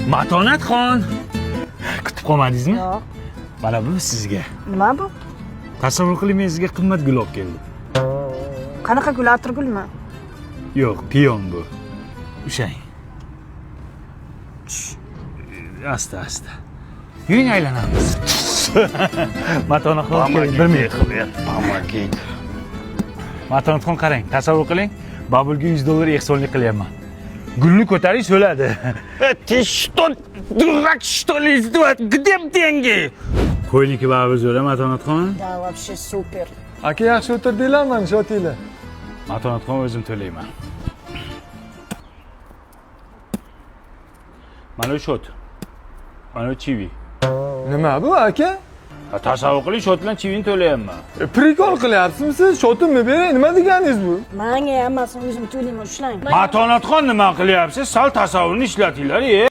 Matonatxon. Kutib qolmadingizmi? Yo'q. Mana bu sizga. Nima bu? Tasavvur qiling, men sizga qimmat gul olib keldim. Qanaqa gul, atirgulmi? Yo'q, piyon bu. Ushlang. Asta asta. Yuring, aylanamiz. Matonatxon, keling, bir minut. Помогите. Matonatxon, qarang, tasavvur qiling, Babulga $100 ehsonlik qilyapman. Gulni ko'taring, so'ladi. Ты что, дурак, что ли? Где деньги? Qo'yniki baribir zo'ra, Matonatxon. Да, вообще супер. Aka, yaxshi o'tirdinglarmi, shotinglar? Matonatxon, o'zim to'layman. Mana bu shot. Mana bu chivi. Nima bu, aka? Ha, tasavvur qiling, shot bilan chivini to'layapman. Прикол qilyapsizmi siz? Shotimni bering, nima deganingiz bu? Manga hammasini o'zim to'layman, ushlang. Matonatxon, nima qilyapsiz? Sal tasavvurni ishlatinglar, e.